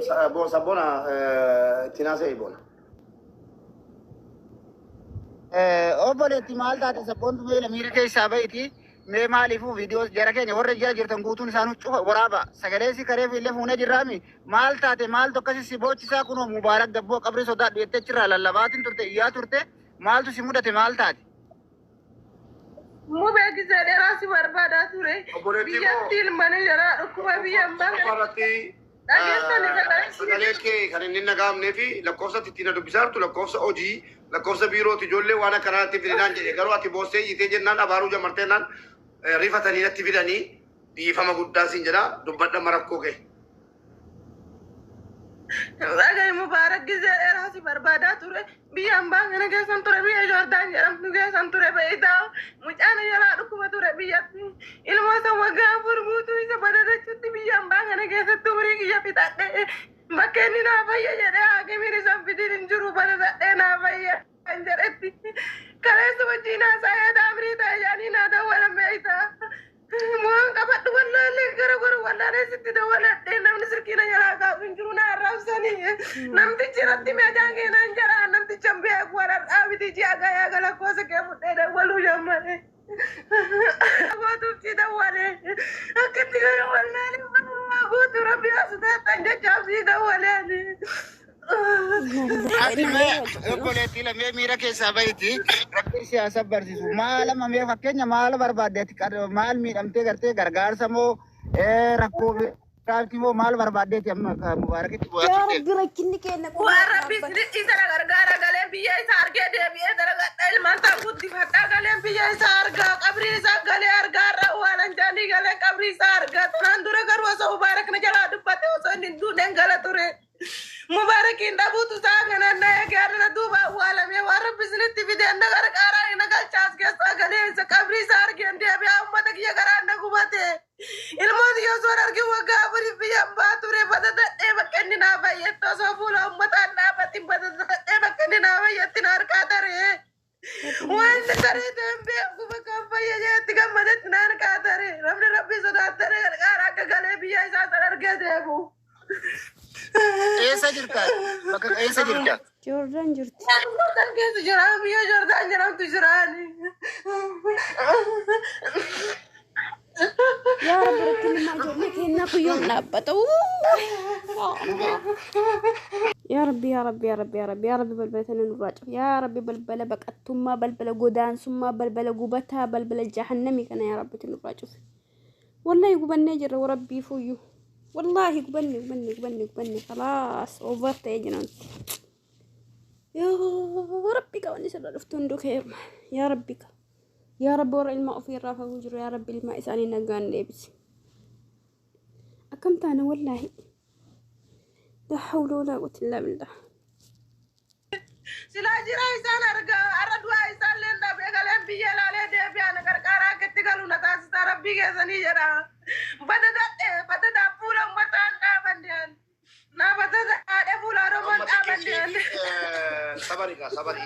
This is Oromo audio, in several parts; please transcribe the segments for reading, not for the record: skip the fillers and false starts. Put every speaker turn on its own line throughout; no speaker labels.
Sabboona itti naasa'e boona.
Obboleetti maal taate sabboontu mee miira keessaa bahiti. Mee maaliifuu viidiyoo jara keenya warra jala jirtan guutuun isaanuu cufa waraaba. Sagalee si kareef illee fuunee jirraami. Maal taate maaltu akkasi si boochisaa kunoo Mubaarak gabboo qabrii sodaadhu jettee achirraa lallabaatiin turte iyyaa turte maaltu si mudate maal taate?
Mubee gisee dheeraa si barbaadaa ture.
Obboleettii koo
Biyyatti ilmanii jaraa dhukkuba biyya hin baane.
irratti
Dhageessani
sagalee kee kan inni nagaamnee fi lakkoofsa ittiin na dubbisaa jirtu lakkoofsa hojii lakkoofsa biirooti ijoollee waan akkanaa natti fidinaan jedhe garuu ati boossee iyyitee jennaan abaaruu jammartee jennaan rifatanii natti fidanii dhiifama guddaa siin jedha dubbadha marakkoo kee.
Dhagahi Mubaarak gisee dheeraa si barbaadaa ture. Biyya hambaa kana keessan ture biyya Joordaan jedhamtu keessan ture beektaa. Mucaan jalaa dhukkuba ture biyyatti. Ilmoo isa waggaa 4 guutuu isa badadachuutti biyya hambaa kana keessatti umurii kiyya fixadhe. Bakka inni naa fayya jedhee haakimiin isa fidin hin jiru badadadhee naa fayya kan jedhetti. Kaleessa wajjin haasa'ee daamrii ta'e jedhanii naa dawwalan beektaa. Waan qabadhu wallaalee gara gara wallaalee sitti dawwaladhe namni silkii na jalaa kaasu hin jiru na arrabsanii. Namtichi irratti meeshaan keenan jira namticha hin beeku waan har'aa miti ji'a gayaa galakkoosa kee fudhee dawwaluu jammare. Gootuuf si dawwale akkitti gara wallaalee guutuu rabbi as taatan jechaaf si dawwalee ani.
Ati mee obboleettii lamee miira keessaa bahiti rabbi siyaasa barsiisu. Maal amma mee fakkeenya maal barbaadde ati maal miidhamtee gartee gargaarsa moo rakkoo biraati moo maal barbaaddeeti amma Mubaarakitti bu'aa
Yaa
turte?
Rabbi rakkinni keenya kun
Waan rabbi isinitti isa na gargaara galeen biyya isaa argee deebi'ee dalagadha ilmaan isaa guddifadhaa galeen biyya isaa argaa qabrii isaa galee argaa irra awwaalan jaanii galee qabrii isaa argaa tanaan dura garuu osoo Mubaarak na jalaa dubbate osoo inni hin duuneen gala ture. Mubaarakiin dhabuutu isaa kanaan na eege har'a duuba awwaalamee waan rabbi isinitti fideen na gargaaraa na galchaas keessaa galee isa qabrii isaa argeen deebi'aa uummata kiyya garaan na gubate. Ilmoon kiyya osoo hin argin waggaa afuriif biyya hambaa ture badadadhee bakka inni naa fayyetti osoo fuula uummataan dhaabatin badadadhee bakka inni naa fayyetti na harkaa taree. Wanti taree ta'e hin beeku bakka hin fayyadeetti gammadetti na harkaa taree. Namni rabbi sodaatanii gargaara akka galee biyya isaa san argee deemu.
Eessa jirta? Bakka eessa jirta?
Joordaan jirti.
Jordaan keessa jira biyya Jordaan jedhamtu jiraani.
Yaa Rabbi rakkinni maa ijoollee keenyaa kun yoom dhaabbata? Yaa Rabbi yaa Rabbi yaa Rabbi yaa Rabbi yaa Rabbi balbala tana nurraa cufi. Yaa Rabbi balbala baqattummaa balbala godaansummaa balbala gubataa balbala jahannamii kana yaa Rabbi nurraa cufi. Wallahi gubannee jirra warabbii fuyyuu. Wallahi gubanne gubanne gubanne gubanne khalaas over ta'ee jira nuti. Yaa Rabbi qabanni sirra dhuftu hunduu keeruma. Yaa Rabbi ka. Yaa Rabbi warra ilmaa ofii irraa fagoo jiru yaa Rabbi ilmaa isaanii nagaan deebisi. Akkam taana wallaahi. La hawla walaa quwwata illaa billah.
Silaa jira isaan argaa har'a du'aa isaan leen dhabee galeen biyya ilaalee deebi'aa na qarqaaraa akka itti galu na taasisaa rabbii keessanii jedha. Badadadhe badadaa fuula uummataan dhaabanne. Na badadaadhe fuula Oromoon
Amma
dhaabanne.
xiqqeessii sabari gaa sabari.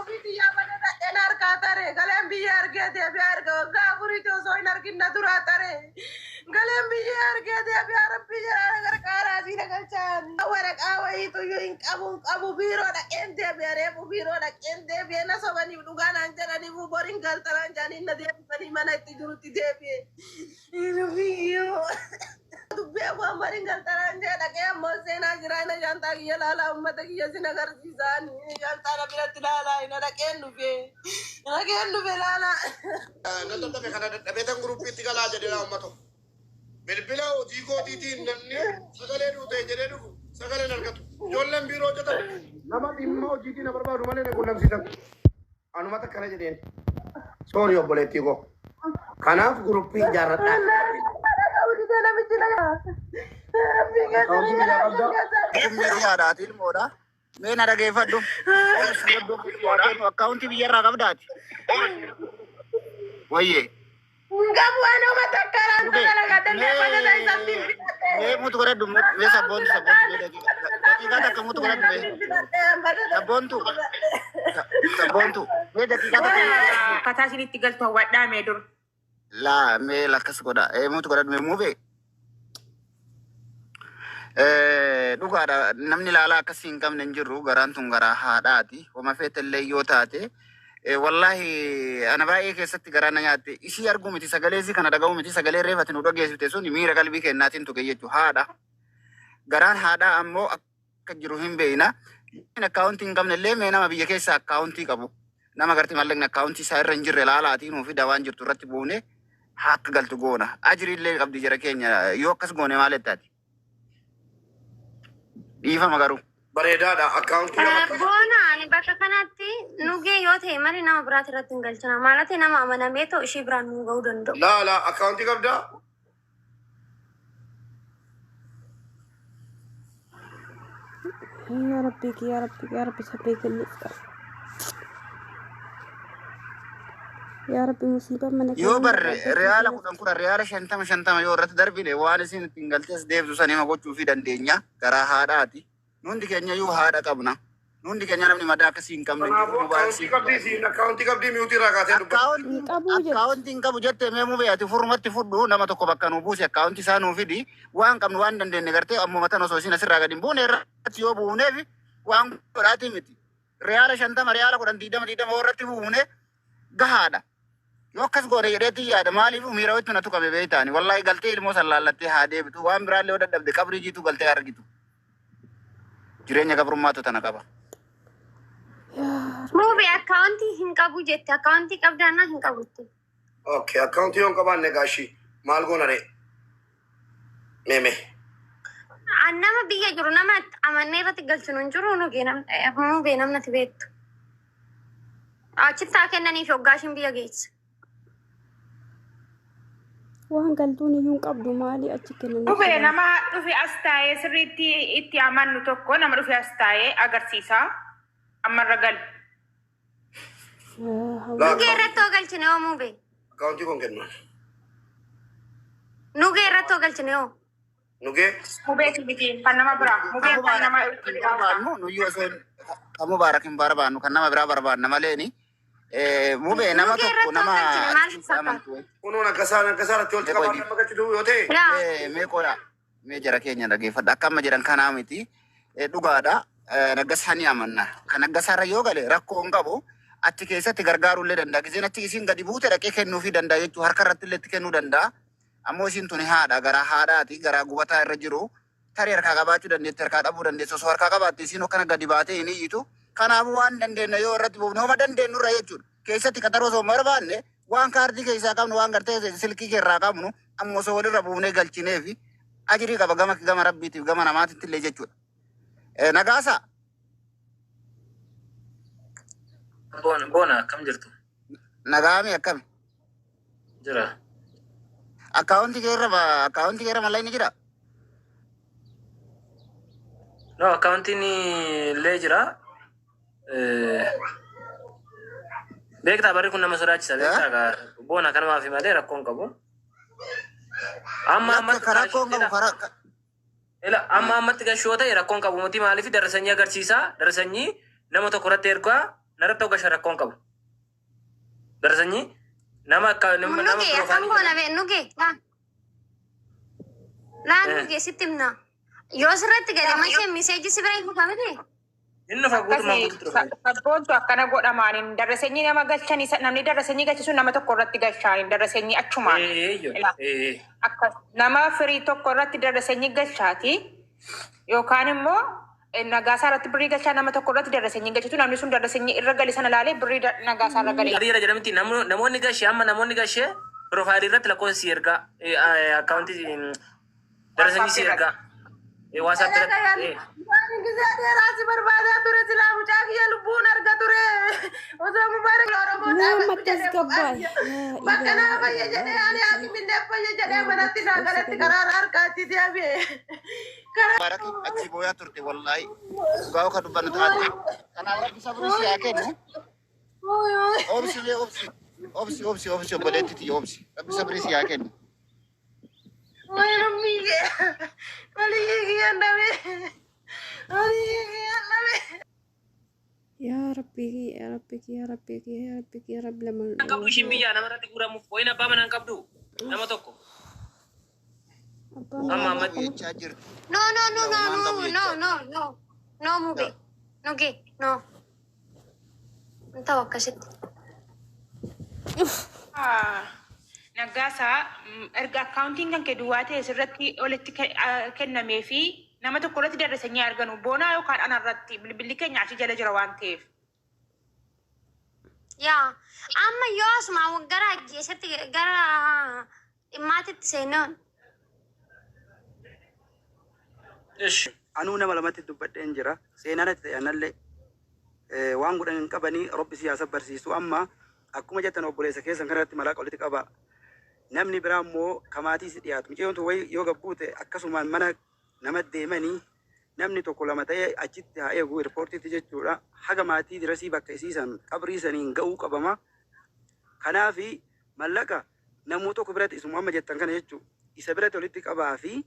Ofii xiyyaa badadadhe na harkaa tare galeen biyya argee deebi'aa arga waggaa afuriiti osoo hin argin na duraa tare. Galeen biyya argee deebi'aa rabbii jedhaa na gargaaraa asii na galchaan. Waraqaa wayiitu iyyuu hin qabu hin qabu biiroo dhaqeen deebi'a reefu biiroo dhaqeen deebi'e na sobaniif dhugaa naan jedhaniif boriin galtanaan jedhanii na deebisanii mana itti jirutti deebi'e. Dubbii waan boriin galtanaan jedhe dhaqee ammoo seenaa jira ina shaantaa kiyya laalaa uummata kiyya sin agarsiisaan shaantaa na biratti laalaa ina dhaqeen dhufe dhaqeen dhufe laalaa.
Na dadhabe kana dadhabee tan guruppiitti galaa jedhee laa uummata. Bilbila hojii kootiitiin namni sagalee duutee jedhee dhufu sagaleen argatu. Ijoolleen biiroo hojjetan nama dhimma hojiitiin na barbaadu malee na qunnamsiisan. Anumata akkana jedheen. Soori obboleettii koo. Kanaaf guruppii ijaarradhaa.
Akkaawuntii biyyaa qabdaa? Kun miidiyaadhaati ilmoodha. Mee na dhageeffadhu. Akkaawuntii biyyarraa qabdaati. Wayyee.
Qabu anuma takka
Mube,
raanta dalagadhallee badada isatti
mee
bitadhe.
mee mutu godhadhu mee sabboontu sabboontu mee daqiiqaa takka mutu godhadhu mee sabboontu sabboontu mee daqiiqaa takka
Akkataa isinitti galtu hawwadhaa mee dur.
Laa mee lakkas godha mutu godhadhu mee mube. Dhugaadha, namni laalaa akkasii hin qabne hin jiru. Garaan tun garaa haadhaati. Homa feetellee yoo taate, wallaahi ana baay'ee keessatti garaa na nyaatte. Ishii arguu miti, sagalee isii kana dhaga'uu miti, sagalee reefati nu dhageessifte sun miira qalbii kennaatiin tuqe jechuudha. Haadha. Garaan haadhaa ammoo akka jiru hin beekna. Akkaawuntii hin qabne illee mee nama biyya keessa akkaawuntii qabu. Nama gartee mallaqni akkaawuntii isaa irra hin jirre laalaatii nuu fida, waan jirtu irratti buune haa akka galtu goona. Ajiri illee qabdi jara keenya, yoo akkas goone maal jettaati? Dhiifama garuu.
Bareedaadha. Akkaawuntii nama
Boona, ani bakka kanatti nugee yoo ta'e malee nama biraati irratti hin galchina. Maalati nama amanamee ta'u ishee biraan nu ga'uu danda'u.
Laala, akkaawuntii qabdaa?
Yaa Rabbii, yaa Rabbi, yaa Rabbi, sabrii kenniif qaba. Yaa Rabbi, musiibaa mana
Yoo
keenya
bar
irraa
riyaala 10 10, riyaala 50 50 yoo irratti darbine, waan isin ittiin galtees deebsu san hima gochuu fi dandeenya. Garaa haadhaati. Nundi keenya iyyuu haadha qabna. Nundi keenya namni madaa akkasii hin qabne hin jiru.
Kanaafuu
Mubaarak
akkaawuntii
siif
qabdii, siin akkaawuntii qabdii, mute irraa kaasee dubbata.
Akkaawuntii
Hin qabuu jette.
Akkaawuntii hin qabu jettee, mee mubee ati furumatti fudhu, nama tokko bakka nuu buusi, akkaawuntii isaa nuu fidi. Waan qabnu, waan dandeenye gartee ammuma tan osoo isin asirraa gadi hin buune irratti yoo buuneef waan godhaatii miti. Riyaala 50, riyaala 10, 20 20 yoo irratti buune gahaadha. Yoo akkas goone jedheetti yaada, maaliif miira wayittu na tuqame beektaani. Wallaahi galtee ilmoo san laallattee haa deebitu, waan biraallee yoo dadhabde qabrii jiitu galtee argitu. Jireenya gabrummaatu tana qaba.
Muubee, akkaawuntii hin qabu jette. Akkaawuntii qabdaannaa hin qabutti.
Okay, akkaawuntii yoo hin qabaanne gaashii maal goona ree? Meeme.
An nama biyya jiru nama amannee irratti galchinu hin jiru. Nugee, muubee, namnati beektu. Achitti haa kennaniif hoggaa ishiin biyya geesse.
Waan galtuun iyyuu hin qabdu, maali achi kennanii?
Dhufe nama dhufe as taa'ee sirriitti itti amannu tokko, nama dhufe as taa'ee agarsiisa. Ammarra gal.
Laa.
Nugee irratti hoo galchine hoo, muubee?
Akkaawuntii kun kennu.
Nugee irratti hoo galchine hoo?
Nugee.
Mubeeti miti, kan nama biraa. Mubeen kan nama
Hin barbaannu, nuyi osoo kan Mubaarak hin barbaannu, kan nama biraa barbaanna maleeni. Mubee, nama
Nugee
tokko
irratti hoo
nama
galchine maal fakkaata?
amantu.
Kunuun akkasaan akkasaan irratti walitti qabaan nama galchitu yoo ta'e.
Yaa.
Mee qola mee jara keenya dhageeffadha, akka amma jedhan kanaa miti. Dhugaadha. Naggasaa ni amanna. Kan naggasaarra yoo gale rakkoo hin qabu. Achi keessatti gargaaruu illee danda'a. Giseen achi isiin gadi buute dhaqee kennuufii danda'a jechuudha. Harka irratti illee itti kennuu danda'a. Ammoo isiin tuni haadha, garaa haadhaati, garaa gubataa irra jiru. Tarii harkaa qabaachuu dandeetti, harkaa dhabuu dandeessi. Osoo harkaa qabaatte isiin akkana gadi baatee hin iyyitu. Kanaafuu waan dandeenye yoo irratti buufne, homa dandeenyu irra jechuudha. Keessatti qaxaroo osoo hin barbaanne, waan kaardii keessaa qabnu, waan gartee silkii keerraa qabnu amma osoo walirra buufnee galchinee fi ajirii qaba gama rabbiitiif gama namaatitti illee jechuudha. Nagaasaa.
Boona, boona, akkam jirtu?
Nagaami, akkami?
Jira.
Akkaawuntii keerra mallaqni jira?
No, akkaawuntiin illee jira. Beektaa, barri kun nama sodaachisa, beektaa gaa, boona, kanumaaf malee rakkoo hin qabu. Amma ammatti
Karaa rakkoo hin qabu karaa.
Ila, amma ammatti gashoo ta'e rakkoo hin qabu miti, maaliif darasanyii agarsiisa, darasanyii nama tokko irratti ergaa narratti hoggasha, rakkoo hin qabu. Darasanyii nama akka nama nama
Nugee, akkam
piroofaayilii
goona bee nugee? Laa laa, nugee, sitti himna. Yoo sirratti gale mashee message si bira hin dhufa miti?
Inni dhufa, guutumaan
Akkasii
guututti dhufa.
Sabboontu akkana godhamaaniin darasanyii nama galchanii, namni darasanyii galchisu nama tokko irratti galchaaniin darasanyii achumaan.
Eeyyo.
Ila. Akkas nama firii tokko irratti darasanyii galchaati yookaan immoo nagaasaa irratti birrii galchaa, nama tokko irratti darasanyii galchitu, namni sun darasanyii irra gale sana laalee birrii nagaasaa irra gale.
Hiriira jedhamti, namoonni gashee, amma namoonni gashee piroofaayilii irratti lakkoofsa si ergaa, akkaawuntii darasanyii si ergaa, WhatsApp irratti.
Gisee dheeraa si barbaadaa ture, silaa mucaa kiyya lubbuun arga ture. Osoo Mubaarak Oromoo
Nama
dhaabatu jedhee
tasgabbaa'e.
bakka naa fayya jedhee, ani hakimillee fayya jedhee manatti naa galatti karaara harkaatti deebi'e. Karaa
Mubaarak achi booyaa turte, wallaahi. Dhugaa akka dubbannu taate. Kanaaf Rabbi sabrii si haa kennu. Obsi mee, obsi. Obsi, obsi, obsi, obboleetti tiyya, obsi. Rabbi sabrii si haa kennu.
Way rabbii, waliyyii kiyyaan dhabe. Waliyyii kiyyaan dhabe.
Yaa Rabbii, yaa Rabbii, yaa Rabbii, yaa Rabbii, yaa Rabbi, lama
Hin qabdu ishiin, biyyaa nama irratti guuramuuf wayin abbaa manaa hin qabdu nama tokko.
Abbaan
Amma ammatti
Jechaa jirti.
No, no, no, no,
Uumaan
no,
qabu
no,
jechaa.
no, no, no, mube. Nuge, no. Hin ta'u akkasitti.
Naggaasaa, erga akkaawuntiin kan kee duwwaa ta'e sirratti walitti kennamee fi nama tokko irratti darrasanii arganu boonaa yookaan ana irratti bilbilli keenya achi jala jira waan ta'eef.
Yaa, amma yoo asuma gara ajjeesatti gara dhimmaatitti seenuun.
Ishi.
Anuu nama lamatti dubbadheen jira. Seenaan itti ta'e anallee waan godhan hin qabanii Rabbi siyaasa barsiisu. Amma akkuma jettan obboleessa keessan kanarratti malaaqa walitti qaba. Namni biraa immoo kamaatii si dhiyaatu. Mucayyoon tun wayi yoo gabbuute akkasumaan mana nama deemanii namni tokko lama ta'ee achitti haa eegu eerpoortiitti jechuudha. Haga maatii dirasii bakka isiisan qabrii saniin ga'uu qabama. Kanaafi mallaqa namuu tokko biratti isuma amma jettan kana jechuudha. Isa biratti walitti qabaa fi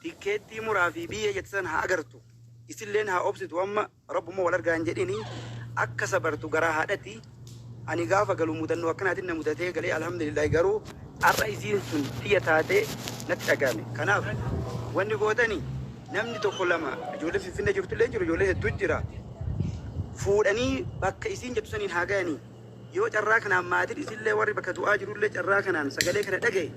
tikkeettii muraa fi biyya jettisan haa agartu. Isilleen haa obsitu, amma rabbuma wal argaa hin jedhini, akka sabartu garaa haadhati. Ani gaafa galu mudannoo akkanaatiin na mudatee galee, alhamdulillahi, garuu har'a isiin sun tiyya taatee natti dhagahame. Kanaaf wanni gootani namni tokko lama ijoollee Finfinnee jirtullee jiru, ijoollee hedduu jira. Fuudhanii bakka isiin jettu saniin haa ga'anii. Yoo carraa kanaan maatiin isillee warri bakka du'aa jirullee carraa kanaan sagalee kana dhagaye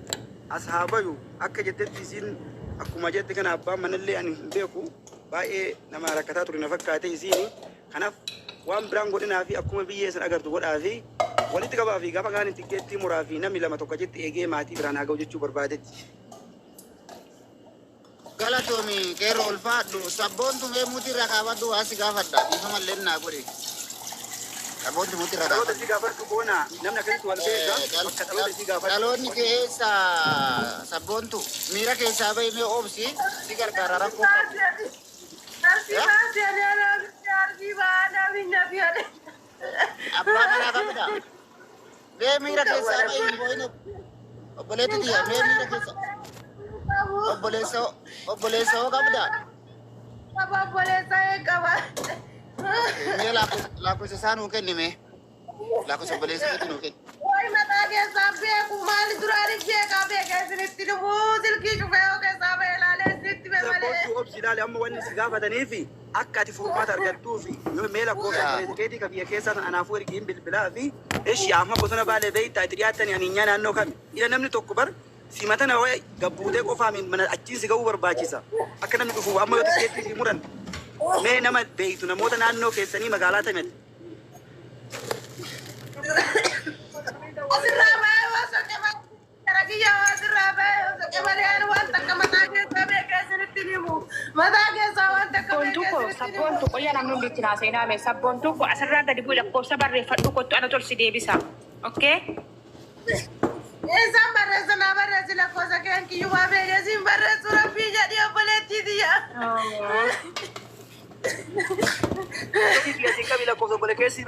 as haa bayu. Akka jettetti isiin akkuma jette kana abbaan manallee ani hin beeku, baay'ee nama rakkataa ture na fakkaate isiini. Kanaaf waan biraan godhinaa fi akkuma biyyee san agartu godhaa fi walitti qabaa fi gaafa kaan tikkeettii muraa fi namni lama tokko achitti eegee maatii biraan haa ga'u jechuu barbaadetti.
Galatoomi qeerroo, ulfaadhu. Sabboontu mee muti irraa kaafadhu, waa si gaafadha. Dhiifama illee naa godhi. Sabboontu muti irraa
Dhaloota
kaafadhu.
isii gaafadhu boona, namni akkasitti wal beeka, bakka dhaloota isii gaafadhu.
Dhaloonni keessa sabboontu miira keessaa bahi, mee obsi, si gargaara, rakkoo qabu.
Arsii baasii ani arsii baanaa minna fi ani.
Abbaa manaa qabda. Mee miira keessaa bahi, hin boo'in. Obboleetti tiyya, mee miira keessa obboleessa obboleessa hoo qabda.
Qaba, obboleessa ee qaba.
Mee lakkoofsa isaa nuu kenni mee. Lakkoofsa obboleessa keetii nuu kenni.
Wayi mataa keessaa beeku, maali duraan beekaa beekaa isinitti dhufuu silkii cufee yoo keessaa ba'e ilaalee isinitti bee malee.
Sabboontuu obsi, ilaali, amma wanni si gaafataniifi akka ati furmaata argattuufi yoo mee lakkoofsa obboleessa keetii ka biyya keessaa san anaafuu ergiin bilbilaa fi ishi amma bosona Baalee beektaa itti dhiyaattanii ani nyaa naannoo kami ila namni tokko bar simatana wayi gabbuutee qofaa mana achiin si ga'uu barbaachisa akka namni dhufu. Amma yoo tikkeettii si muran mee nama beektu, namoota naannoo keessanii magaalaa tamete.
Asirraa ba'ee waa soqe malee gara kiyya waa asirraa ba'ee soqe malee ani waan takka mataa keessaa beekaa isinitti himu. Mataa keessaa waan takka
Sabboontuu
beekaa
koo
isinitti himu.
sabboontuu qoyyaa namni hundi itti naaseenaame. Sabboontuu koo, asirraa gadi bu'i, lakkoofsa barreeffadhu, kottu, ana tolsi deebisa. Okay?
Isaan barreessa, naa barreessi lakkoofsa keen kiyyumaa beekee siin barreessu, rabbii jedhii obboleettii tiyya.
Biyya siin qabi lakkoofsa obboleessi.